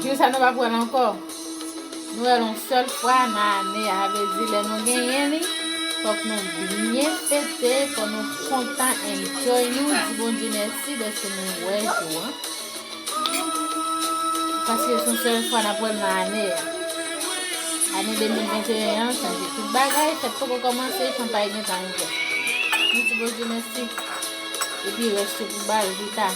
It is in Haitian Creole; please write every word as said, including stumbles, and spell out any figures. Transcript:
Jou sa nou p ap wè l ankò. Nou wè l yon sèl fwa nan ane a. Sa vle di lè nou genyen li, fòk nou byen fete, fòk nou kontan, enjoy nou, di Bondye mèsi dèske nou wè jou an. Paske se yon sèl fwa n ap wè l nan ane a. Ane de mil venteyen an chanje tout bagay, fèt poko kòmanse, chanpay gentan ouvè. Nou di Bondye mèsi. Epi rès yo pou ba l pita.